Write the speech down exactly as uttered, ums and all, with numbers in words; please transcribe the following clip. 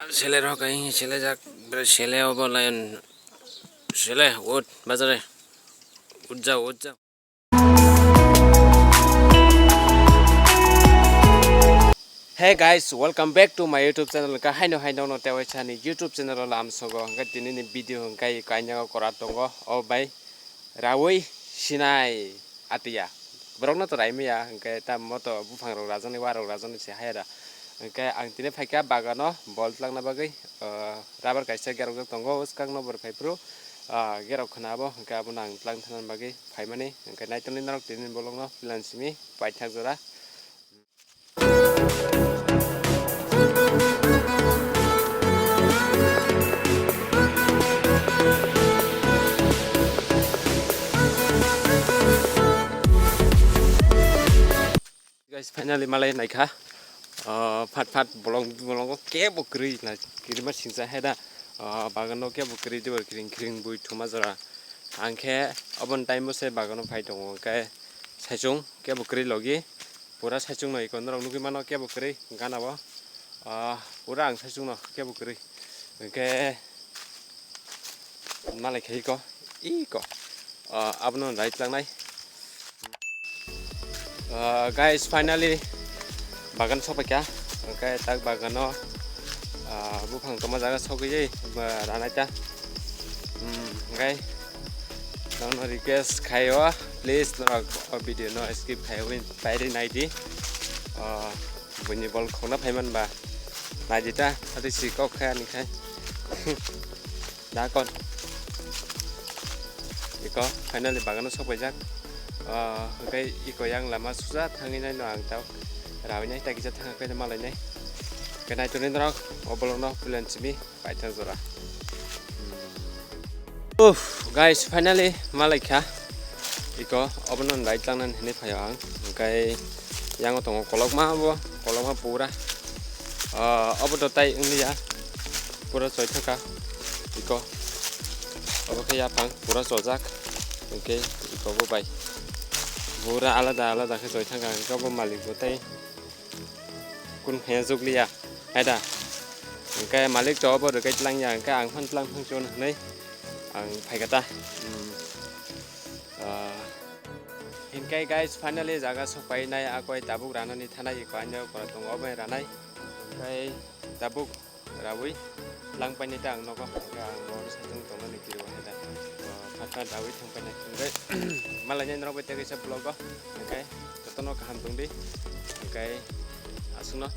Sele rok ai sele jak, sele obo lion, sele ut bazare, ut jao, ut jao. Hey guys, welcome back to my YouTube channel. Ka haino haino no tewai sani YouTube channel o lam sogo. Hingke tini ni video hingke kainyago kora tongo. O bai rawi sinai atiya. Borok no to raimaya hingke tamo to buphang rok rajaknai, warok rajaknai se hai da. Hingke ang tini phaikha bagano bol tlangna bagwi, ah, rubber kaisa gerokjak tongo, bwskang no bwrwi phaiphuru, ah, gerok khna abo, hingke abono ang tlang thangna bagwi phaimani, hingke naitongni norok tini bolongno plan simi paithak jora. Guys, finally malai naikha. Ah, phat phat bolong bolongo kebo kwrwi na kirima singsa hai da. Ah, bagano kebo kwrwi dibar kring kring bui thuma jora. Angkhe obon time bo se bagano phai tongo, hingke saichung kebo kwrwi logi. Pura saichung no iko norok nugwi mano kebo kwrwi gana bo. Ah, pura ang saichung no kebo kwrwi. Hingke malai khe iko, iko. Ah, abono rai tlangnai. Ah, guys, finally bagan sokpaikha. Hingke tak bagano, ah, buphang tongma jaga sogwi, ba, ranaita. Hmm, hingke nono request khaio, please norok o video no skip khaio, pairi naidi. Ah, buini bol khokna phaiman ba naidi ta, ati si kok kha ani khai. Dakon. Iko finally bagano sokpaijak. Ah, hingke iko yang lama susa thangwi nai no ang tau. Rawi nai ta kisa thang khe malai nai. Kenai tuni norok o bolong no plan simi paithak jora. Uff, guys, finally malai kha. Iko obono rai tlangnani hinwi phaio ang. Hingke yango tongo kolokma bo, kolokma pura. Ah, obo to tai wngliya. Pura choi thangkha. Iko. Obo khe yaphang pura chojak. Hingke iko bo bai. Pura alada alada khe choi thangkha. Hingke obo malik bo tai kun khaya jukliya. Hai da. Hingke malik to obo rwgwi tlangya. Hingke ang phan tlang thang chon hinwi ang phaikha ta. Hmm. Ah, hingke guys, finally jaga sokpainai, akoi tabuk ranani thanai, iko ani kora tongo, obo ranai. Hingke tabuk rawi langpainai ta ang nogo, hingke ang bo saichung tongnani kiriwo hai da. Ah, phat phat rawi thangpainai. Hingke malainai norok bai tei kaisa vlog o, hingke jotono kaham tongdi, hingke aswkno.